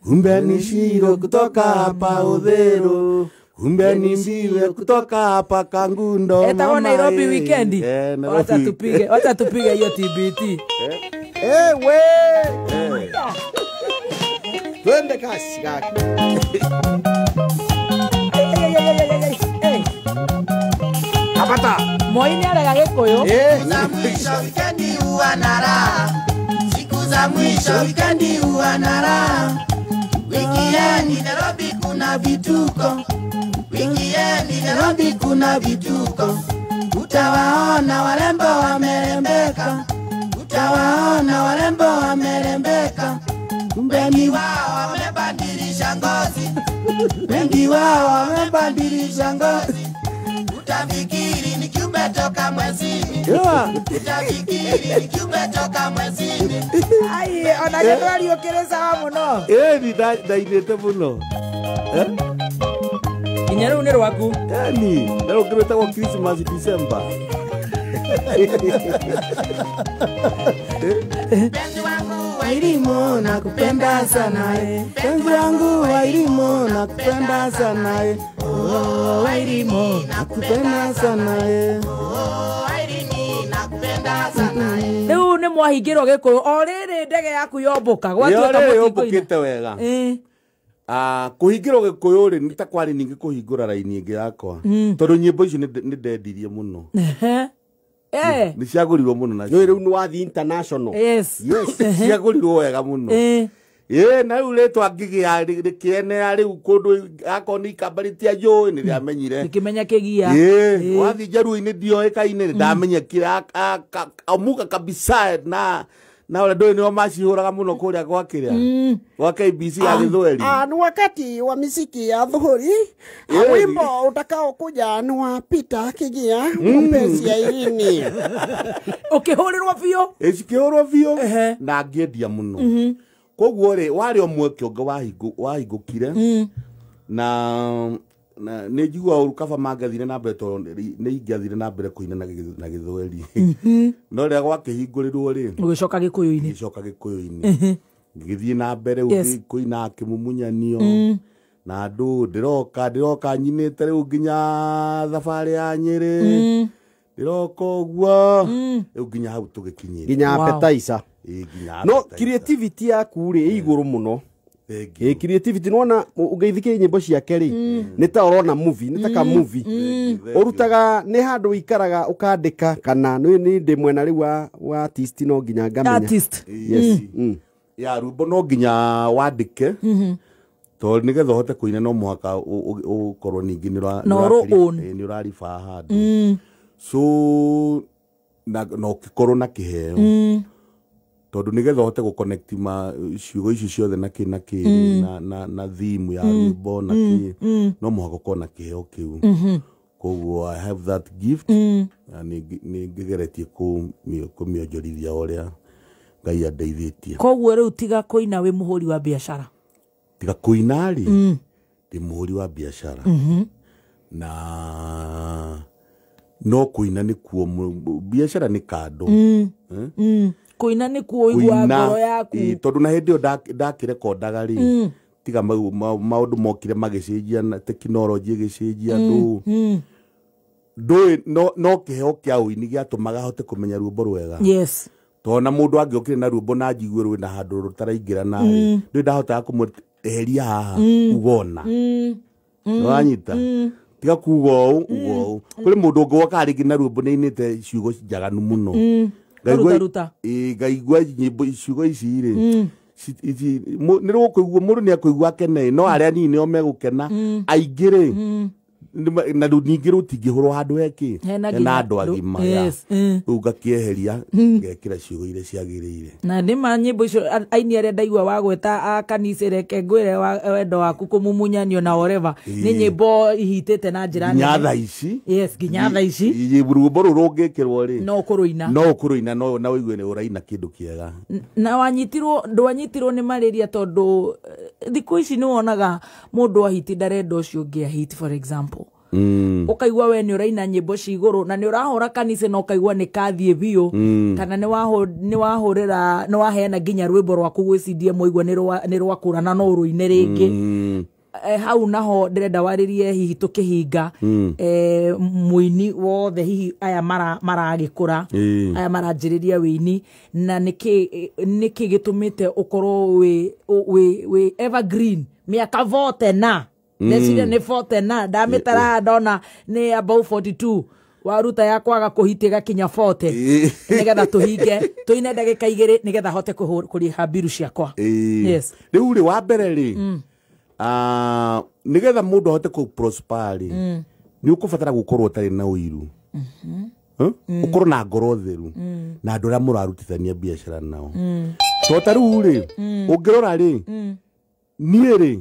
kumbe ni Shiro kutoka hapa Udhero, kumbe ni Mbiwe kutoka hapa Kangundo. Etagwo Mama, Nairobi eh. weekend. Eh, Nairobi. Wacha tupige hiyo TBT. Ewe twende kasi kaka. Ei, ei, ei, ei, ei, ei. Kapata. Moi nĩ arega Gĩkũyũ. Eh. Za mwisho wikendi huwa na raha, siku za mwisho wikendi huwa na raha. Wikiendi Nairobi kuna vituko, wikiendi Nairobi kuna vituko. Utawaona warembo wamerembeka, utawaona warembo wamerembeka. Kumbe ni wao wamebadilisha ngozi, wengi wao wamebadilisha ngozi. Utafikiri ni kiumbe toka mwezini. Utafikiri ni kiumbe toka mwezini. Ai, ona Gĩthweri ũkĩrĩ sawa mũno. Ĩni ndainĩte mũno. Eh? Nginya rĩu nĩ rwaku. Yani, na rũngĩ rwĩtagwo Christmas December. Mpenzi wangu wa Irimo, nakupenda sana eh. Mpenzi wangu wa Irimo, nakupenda sana eh. Oh, wa Irimo. Nakupenda sana eh. Oh, Irene, nakupenda sana eh. Rĩu nĩ mwahingĩrwo Gĩkũyũ o rĩrĩ ndege yaku yombũka gwatuĩka Yo rĩrĩ mũtikũina. yũmbũkĩte wega. Kũhingĩrwo Gĩkũyũ rĩ nĩ ta kwarĩ ningĩ kũhingũra raini ĩngĩ yakwa, tondũ nyĩmbo icio nĩ ndendirie mũno. Nĩ ciagũrirwo mũno nacio. Nĩ rĩu nĩ wathi international. Yes. Yes, ciagũrirwo wega mũno. Ĩ, na rĩu rĩtwa ngĩgĩa rĩkĩenea rĩu kũndũ akorwo nĩ ikamba rĩtianjũĩ nĩ rĩamenyire. Gĩkĩmenya kĩgia. Ĩ, wathiĩ Njaruo-inĩ ndioĩkaine, nĩ ndamenyekire amuka kabisa na ũrĩa ndũĩ nĩo macihũraga mũno kũrĩa gwa kĩrĩa gwa KBC ya Gĩthweri. Ah, ni wakati wa miziki ya dhuhuri. Wimbo utakao kuja ni wa Peter Kigia, mpenzi ya Irini. Ũkĩhũrĩrwo biũ. Ĩcikĩhũrwo biũ na ngĩendia mũno. Koguo rĩ warĩ o mweke ũngĩ wahingũkire na nĩ njiguaga ũru kaba mangĩathire na mbere, tondũ nĩ ingĩathire na mbere kũina na Gĩthweri, no rĩrĩa gwakĩhingũrĩrwo rĩ Ũgĩcoka Gĩkũyũ-inĩ. Ngĩcoka Gĩkũyũ-inĩ, ngĩgĩthiĩ na mbere kũina kĩmumunyanio na andũ ndĩroka nyinĩte rĩu nginya thabarĩ ya Nyĩrĩ, ndĩroka ũguo rĩu nginya hau tũgĩkinyĩte. Nginya appetizer. Ĩ, nginya No appetizer. creativity yaku rĩ ĩ igũrũ mũno. Thank you. Ĩ, creativity nĩwona ũngĩthikĩrĩria nyĩmbo ciake rĩ nĩ ta ũrona movie, nĩ ta ka movie. Thank you. Ũrutaga nĩ handũ ũikaraga ũkandĩka kana nĩ ndĩ mwena rĩu wa artist no nginya ngamenya. Artist. Yes. Ya rwĩmbo no nginya wandĩke, tondũ nĩgetha ũhote kũina no mũhaka ũkorwo ningĩ Na ũrũ own. Nĩ ũraribaa handũ, so na ũkĩkorwo na kĩheo, tondũ nĩgetha ũhote gũconnect ma ciugo icio ciothe na kĩ na kĩ na theme ya rwĩmbo na kĩ, no mũhaka ũkorwo na kĩheo kĩu. Koguo I have that gift na nĩ ngĩgeretie kũmĩonjorithia ũrĩa Ngai andeithĩtie. Koguo rĩu tiga kũina wĩ mũhũri wa biacara. Tiga kũina rĩ, ndĩ mũhũri wa biacara na no kũina nĩkuo biacara nĩ kando. Kũina nĩkuo ũiguaga ngoro yaku. Ĩ, tondũ na hĩndĩ ĩyo ndakĩrekondaga rĩ Tiga maũndũ mokire magĩcenjia na tekinoronjĩ ĩgĩcenjia andũ ndũĩ no kĩheo kĩa ũini gĩatũmaga hote kũmenya rwĩmbo rwega. Yes. Tondũ na mũndũ angĩokire na rwĩmbo na njigue rwĩna handũ rũtaraingĩra narĩ ndũĩ ndahotaga kũmweheria haha ugona. Nĩwanyita? Tiga kuga ũũ uga ũũ. Kũrĩ mũndũ ũngĩ wokaga rĩngĩ na rwĩmbo nĩainĩte ciugo njaganu mũno. Karuta. Ngaigua nyĩmbo ciugo ici rĩ nĩ rũkũigua mũndũ nĩ akũigua akene no arĩa anini nĩo megũkena aingĩ rĩ na rĩu ningĩ rũtingĩhũrwo handũ hekĩ Hena hena andũ agima rĩu ngakĩeheria ngekĩra ciugo iria ciagĩrĩire. Na nĩ ma nyĩmbo icio aini arĩa ndaigua wagweta a kanitha reke ngwĩre wendo waku kũmumunyanio na whatever nĩ nyĩmbo ihitĩte na njĩra nene nginya thaa ici. Yes, nginya thaa ici rwĩmbo rũrũ rũngĩkĩrwo rĩ no ũkũrũina. No ũkũrũina na ũigue nĩ ũraina kĩndũ kĩega. Na wanyitirwo ndwanyitirwo nĩ malaria tondũ thikũ ici nĩ wonaga mũndũ ahiti ndarenda ũcio ũngĩ ahiti for example. Ũkaigua we nĩ ũraina nyĩmbo cia igũrũ na nĩ ũrahũra kanitha na ũkaigua nĩ kathiĩ biũ kana nĩ wahũrĩra nĩ waheana nginya rwĩmbo rwaku gwĩ CDM waigua nĩ rwakũra na no ũrũine rĩngĩ. Hau naho ndĩrenda warĩrie hihi tũkĩhinga mũini wothe hihi aya maragĩkũra aya maranjĩrĩria wĩini na nĩkĩ gĩtũmĩte ũkorwo wĩ evergreen mĩaka vote na ndeciria nĩ 40 na ndamĩtara ndona nĩ about 42 waruta ya kwaga kũhitia ĩgakinya 40 nĩgetha tũhinge tũine ndagĩka igĩrĩ nĩgetha hote kũrĩha mbiru ciakwa. Yes. Rĩu rĩ wa mbere rĩ nĩgetha mũndũ ahote kũ prosper rĩ nĩ ũkũbatara gũkorwo ũtarĩ na ũiru. Ũkorwo na ngoro theru na andũ arĩa mũrarutithania biacara nao. To ta rĩu rĩ ũngĩrora rĩ niĩ rĩ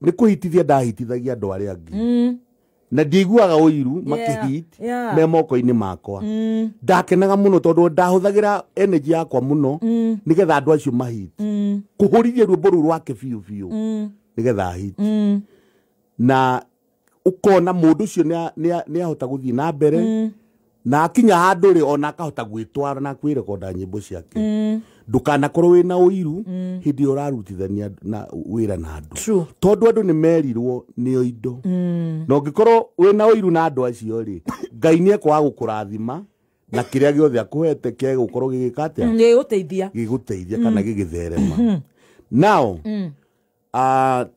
nĩ kũhitithia ndahitithagia andũ arĩa angĩ na ndiaiguaga ũiru makĩhit me moko-inĩ makwa. Ndakenaga mũno tondũ ndahũthagĩra energy yakwa mũno nĩgetha andũ acio mahit kũhũrithia rwĩmbo rũu rwake biũ biũ nĩgetha ahit na ũkona mũndũ ũcio nĩ ahota gũthiĩ na mbere na akinya handũ rĩ ona akahota gwĩtwara na kwĩrekonda nyĩmbo ciake. Ndũkanakorwo wĩna ũiru hĩndĩ ĩrĩa ũrarutithania na wĩra na andũ tondũ andũ nĩ merirwo nĩo indo na ũngĩkorwo wĩna ũiru na andũ acio rĩ Ngai nĩ ekwaga gũkũrathima na kĩrĩa gĩothe akũhete kĩgũkorwo gĩgĩka atĩa gĩgũteithia gĩgũteithia kana gĩgĩtherema. Now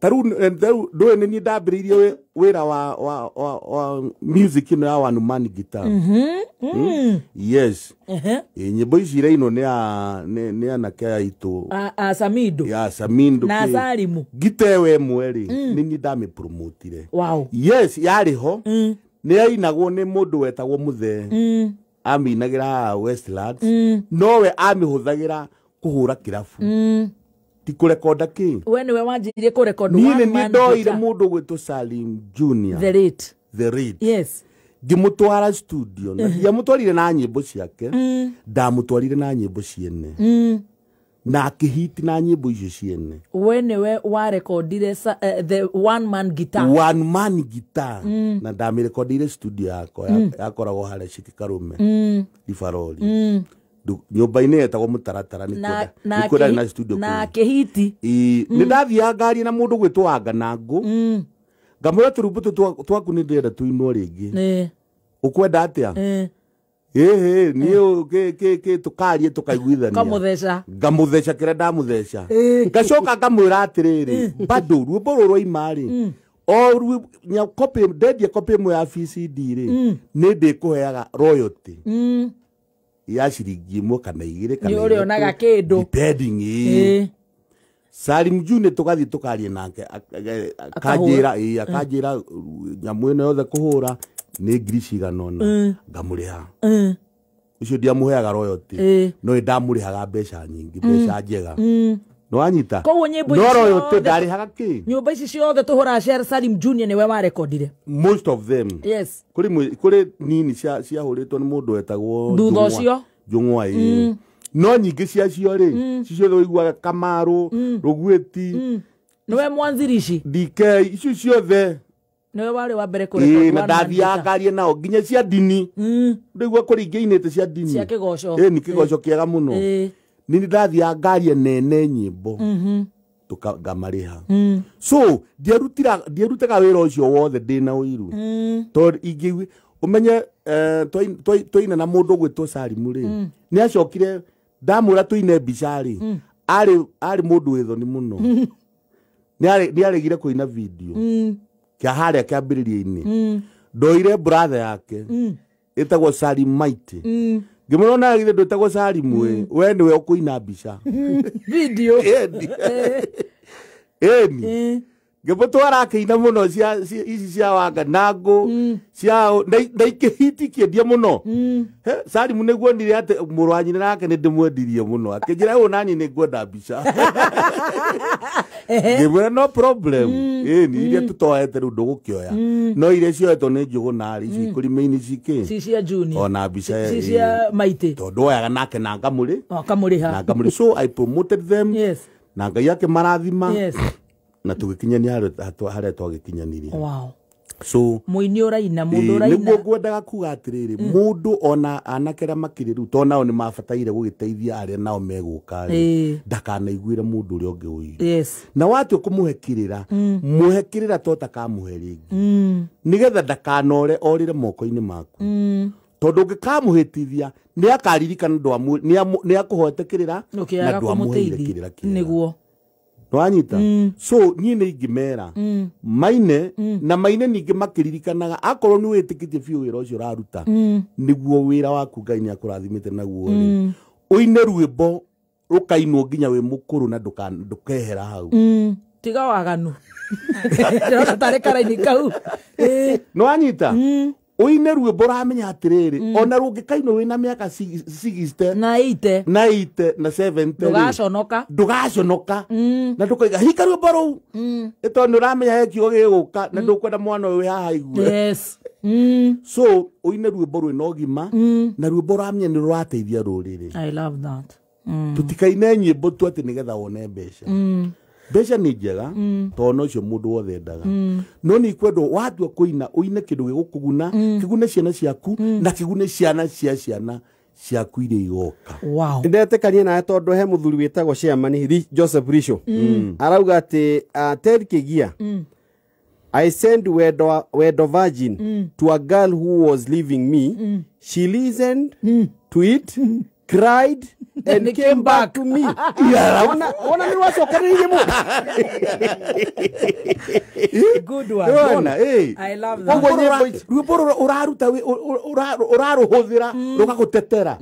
taru ndũĩ nĩ niĩ ndambĩrĩirie wĩra wa music ĩno ya one man guitar. Yes. Nyĩmbo ici irainwo nĩ anake aitũ Samido ya Samido na Salimu ngita ĩyo ĩmwe rĩ nĩ niĩ ndamĩpromotire. Wow. Yes, yarĩ ho nĩ yainagwo nĩ mũndũ wetagwo Mũthee amĩinagĩra haha Westlands nowe amĩhũthagĩra kũhũra kĩrabu ti kũrekonda kĩ we nĩwe wanjirie kũrekondi. Niĩ nĩ ndoire mũndũ ũgwĩtwo Salim Junior the late. The late. Yes. Ngĩmũtwara studio na ndiamũtwarire na nyĩmbo ciake ndamũtwarire na nyĩmbo ciene na akĩhiti na nyĩmbo icio ciene. We nĩwe warekondire the one man guitar. One man guitar na ndamĩrekondire studio yakwa yakoragwo harĩa City Karume Ribarori nyũmba-inĩ yetagwo mũtaratara nĩkuo ndarĩ na studio na akĩhiti. Nĩ ndathiaga ngaria na mũndũ ũgwĩtwo Wanganangũ ngamwĩra tũrumbu tũtũ twaku nĩ ndĩrenda tũinwo rĩngĩ ũkwenda atĩa ĩhĩ niĩ tũkarie tũkaiguithania ngamũtheca ngamũtheca kĩrĩa ndamũtheca ngacoka ngamwĩra atĩrĩrĩ bado rwĩmbo rũrũ rwaima rĩ o copy ndendia copy ĩmwe ya VCD rĩ nĩ ndĩkũheaga royalty ya ciringi ĩmwe kana igĩrĩ kana nĩ ũrĩonaga kĩndũ depending. Salim Junior tũgathiĩ tũkarie nake akanjĩra akanjĩra nyamũ ĩno yothe kũhũra nĩ ngiri cigana ũna ngamũrĩha. Ũcio ndiamũheaga royalty no nĩ ndamũrĩhaga mbeca nyingĩ mbeca njega. Nĩ wanyita? Koguo nyĩmbo no ici royalty ciothe ndarĩhaga kĩ nyũmba ici ciothe tũhũraga cia Salim Junior nĩwe warekondire most of them. Yes. Kũrĩ nini ciahũrĩtwo nĩ mũndũ wetagwo thutha ũcio Njũng'wa no nyingĩ ciacio rĩ ciothe ũiguaga Kamaru Rũgwĩti nĩwe mwanzirishi DK icio ciothe nĩwe warĩ wa mbere kũrekondi na ndathiaga ngarie nao nginya cia ndini ndĩigua kũrĩ ingĩ inĩte cia ndini cia kĩgoco nĩ kĩgoco kĩega mũno nĩ ndathiaga ngarie nene nyĩmbo Ngamarĩha. So ndierutaga wĩra ũcio wothe ndĩna ũiru, tondũ ingĩ ũmenye twaina na mũndũ ũgwĩtwo Salimu rĩ, nĩ acokire ndamwĩra tũine mbica rĩ, arĩ mũndũ wĩ thoni mũno, nĩ aregire kũina video kĩa harĩa kĩambĩrĩria-inĩ. Ndoire brother yake ĩtagwo Salim Maiti, ngĩmwĩra ona githĩ ndwĩtagwo Salimu ĩ, we nĩwe ũkũina mbica video. Ĩni ngĩmũtwara akĩina mũno ici cia wanga nangũ cia na ikĩhiti kĩendia mũno. Salimu nĩguo onire atĩ mũrũ wa nyina nake nĩ ndĩmwendirie mũno, akĩnjĩra ũũ naniĩ nĩ ngwenda mbica. Ngĩmwĩra no problem, ĩni iria tũtoete rĩu ndũgũkĩoya, no iria cioetwo nĩ Njũgũna rĩ, ici ikũrima-inĩ cikĩ ci cia Junior ona mbica ci cia Maiti, tondũ oyaga nake na ngamũrĩ akamũrĩha na ngamũrĩ. So I promoted them. Yes. Na Ngai akĩmarathima. Yes. Na tũgĩkinyania harĩa twagĩkinyanirie. Wow. So mũini ũraina, mũndũ ũraina. Nĩguo ngwendaga kuga atĩrĩrĩ, mũndũ ona anake arĩa makĩrĩ rĩu, tondũ nao nĩ mabataire gũgĩteithia arĩa nao megũka rĩ, ndakanaiguĩre mũndũ ũrĩa ũngĩ ũiru. Yes. Na watua kũmũhe kĩrĩra, mũhe kĩrĩra to takamũhe rĩngĩ, nĩgetha ndakanore orĩre moko-inĩ maku, tondũ ũngĩkamũhĩtithia nĩ akaririkana nĩ akũhoete kĩrĩra na ndwamũheire kĩrĩra kĩega. Nĩguo. Nwanyita. So niĩ nĩ ingĩmera maine na maine ningĩ makĩririkanaga akorwo nĩ wĩtĩkĩtie biũ wĩra ũcio ũraruta nĩguo wĩra waku Ngai nĩ akũrathimĩte naguo rĩ, ũine rwĩmbo rũkainwo nginya wĩ mũkũrũ na ndũkehera hau. Tiga waganu. Ndĩrona tarĩ karaini kau. Nwanyita. Ũine rwĩmbo ũramenya atĩrĩrĩ, ona rũngĩkainwo wĩna mĩaka 60 na 80 na 80 na 70 ndũgaconoka, ndũgaconoka na ndũkoiga hika rwĩmbo rũu, nĩ tondũ nĩ ũramenya he kiugo gĩgũka na ndũkwenda mwana ũyũ wĩ haha aigue. Yes. So ũine rwĩmbo rwĩna ũgima na rwĩmbo ũramenya nĩ rũrateithia rũrĩrĩ. I love that. Tũtikaine nyĩmbo tu atĩ nĩgetha wone mbeca. Mbeca nĩ njega tondũ nocio mũndũ wothe endaga, no nĩ ikwendwo watua kũina ũine kĩndũ gĩgũkũguna, kĩgune ciana ciaku na kĩgune ciana cia ciana ciaku iria igoka. Wow. Ndetĩkania nawe tondũ he mũthuri wĩtagwo chairman Joseph Risho arauga atĩ Ted Kigia, I sent Wedo Virgin to a girl who was leaving me. She listened to it, cried and came back to me. Ona nĩ rwacokanĩrĩirie mũndũ. Good one. I love that. Rwĩmbo ũraruta ũrarũhũthĩra rũgagũtetera,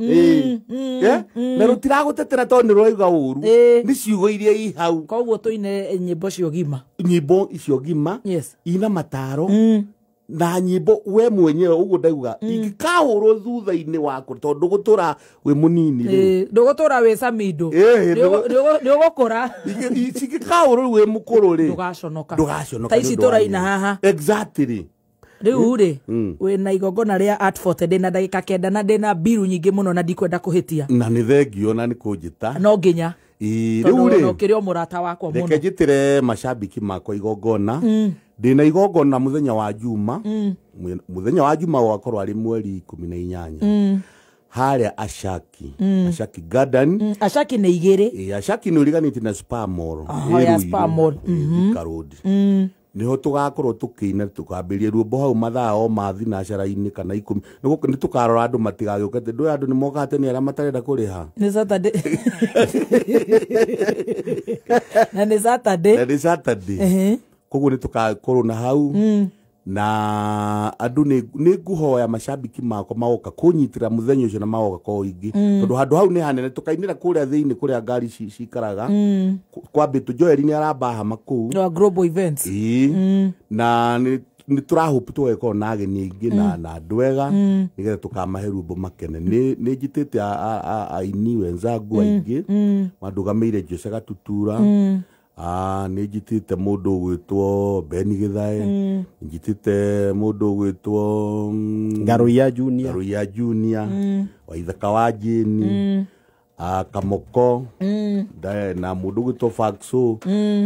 na rũtiragũtetera tondũ nĩ rwaiga ũru, nĩ ciugo iria i hau. Koguo tũine nyĩmbo cio gima, nyĩmbo icio gima ina mataro na nyĩmbo we mwenyewe ũguo ndauga ingĩkahũrwo thutha-inĩ waku tondũ ndũgũtũra wĩ mũnini rĩ, ndũgũtũra wĩ Samido, nĩ ũgũkũra. Cingĩkahũrwo rĩu wĩ mũkũrũ rĩ, ndũgaconoka, ndũgaconoka ta ici tũraina haha. Exactly. Rĩu rĩ, wĩna igongona rĩa Art Forte, ndĩna ndagĩka 9 na ndĩna mbiru nyingĩ mũno na ndikwenda kũhĩtia. Na nĩ thengio na nĩ kũnjĩta. No nginya. Rĩu rĩ, ũkĩrĩ o mũrata wakwa mũno. Reke njĩtĩre macambĩki makwa igongona. Ndĩna igongona mũthenya wa Juma. Mũthenya wa Juma gũgakorwo arĩ mweri 18 harĩa Ashaki, Ashaki Garden. Ashaki nĩ igĩrĩ. Ashaki nĩ ũriganĩtie na Spa Mall. Ya Spa Mall. Thika Road. Nĩho tũgakorwo tũkĩina, tũkambĩrĩria rwĩmbo hau mathaa o ma thinacara-inĩ kana 10. Nĩ tũkarora andũ matigagĩũke, ndũĩ andũ nĩ mokaga tene arĩa matarenda kũrĩha. Nĩ Saturday. Na nĩ Saturday. Na nĩ Saturday. Koguo nĩ tũgakorwo na hau na andũ nĩ ngũhoya macambĩki makwa magoka kũnyitĩra mũthenya ũcio na magoka kwa ũingĩ, tondũ handũ hau nĩ hanene, tũkainĩra kũrĩa thĩinĩ kũrĩa ngari cikaraga. Kwambĩtwo Joel nĩ aramba hama kũu wa Global Events. Na nĩ tũrahope tũgagĩkorwo na ageni aingĩ na andũ ega nĩgetha tũkamahe rwĩmbo makene. Nĩ njĩtĩte aini wenzangu aingĩ mandũgamĩire Jose Gatutura, nĩ njĩtĩte mũndũ ũgwĩtwo Ben Githae, njĩtĩte mũndũ ũgwĩtwo Ngaruiya Junior, Ngaruiya Junior, Waithaka wa Jane, Kamoko, na mũndũ ũgwĩtwo Faxo.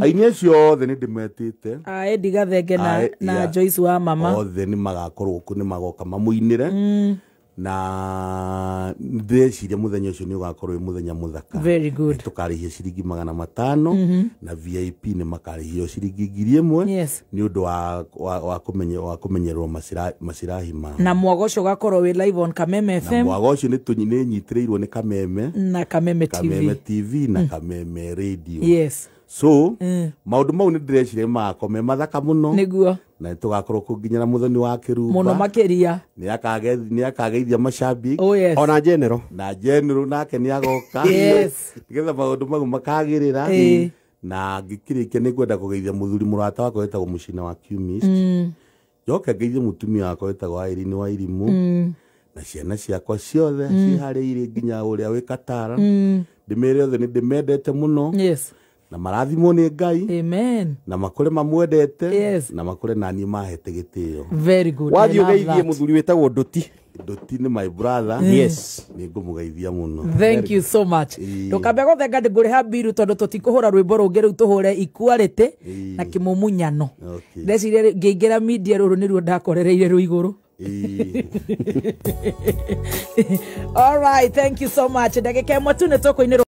Aini acio othe nĩ ndĩmetĩte. Eddie Gathenge na Joyce wa mama. Othe nĩ magakorwo kũ, nĩ magoka mamũinĩre. Na ndĩreciria mũthenya ũcio nĩ ũgakorwo wĩ mũthenya mũthaka. Very good. Tũkarĩhia ciringi 500 na VIP nĩ makarĩhio ciringi 1000 Yes. nĩ ũndũ wa kũmenyererwo macirahi mao. Na mwago ũcio ũgakorwo wĩ live on Kameme Na FM mwago ũcio nĩ nyitĩrĩirwo nĩ Kameme, na Kameme Kameme TV. TV na Kameme Radio. Yes. So maũndũ mau nĩ ndĩreciria magakorwo me mathaka mũno. Nĩguo. Na tũgakorwo kũ nginya na mũthoni wa Mũno Kĩrumba makĩria. nĩ akageithia macambiki. Oh yes. Ona general. Na general nake nĩ agoka. Yes. Nĩgetha maũndũ mau makagĩrĩra. Ĩĩ. Na ngĩkĩrĩkia nĩ ngwenda kũgeithia mũthuri mũrata wakwa wĩtagwo Mũcina wa Chemist, njoke ngeithie mũtumia wakwa wĩtagwo Irene wa Irimũ, na ciana ciakwa ciothe ciĩ harĩa irĩ nginya ũrĩa wĩ Katara, ndĩmere othe nĩ ndĩmendete mũno. Yes. Na marathimwo nĩ Ngai. Amen. Na makũre mamwendete. Yes. Na makũre naniĩ mahete gĩtĩo. Very good. I Wathiĩ love ũgeithie that. mũthuri wĩtagwo Ndũti. Ndũti nĩ my brother. Yes. Nĩ ngũmũgeithia mũno. Thank you so much. Ĩĩ. Ndũkambe gũthenga ndĩngũrĩha mbiru tondũ tũtikũhũra rwĩmbo rũngĩ rĩu, tũhũre equality Ĩĩ. na kĩmumunyano. Okay. Ndeciria ngĩingĩra media rũrũ nĩruo ndakorereire rũ igũrũ. Ĩĩ. All right, thank you so much. Ndagĩka ĩmwe tu nĩ tũkũinĩrwo.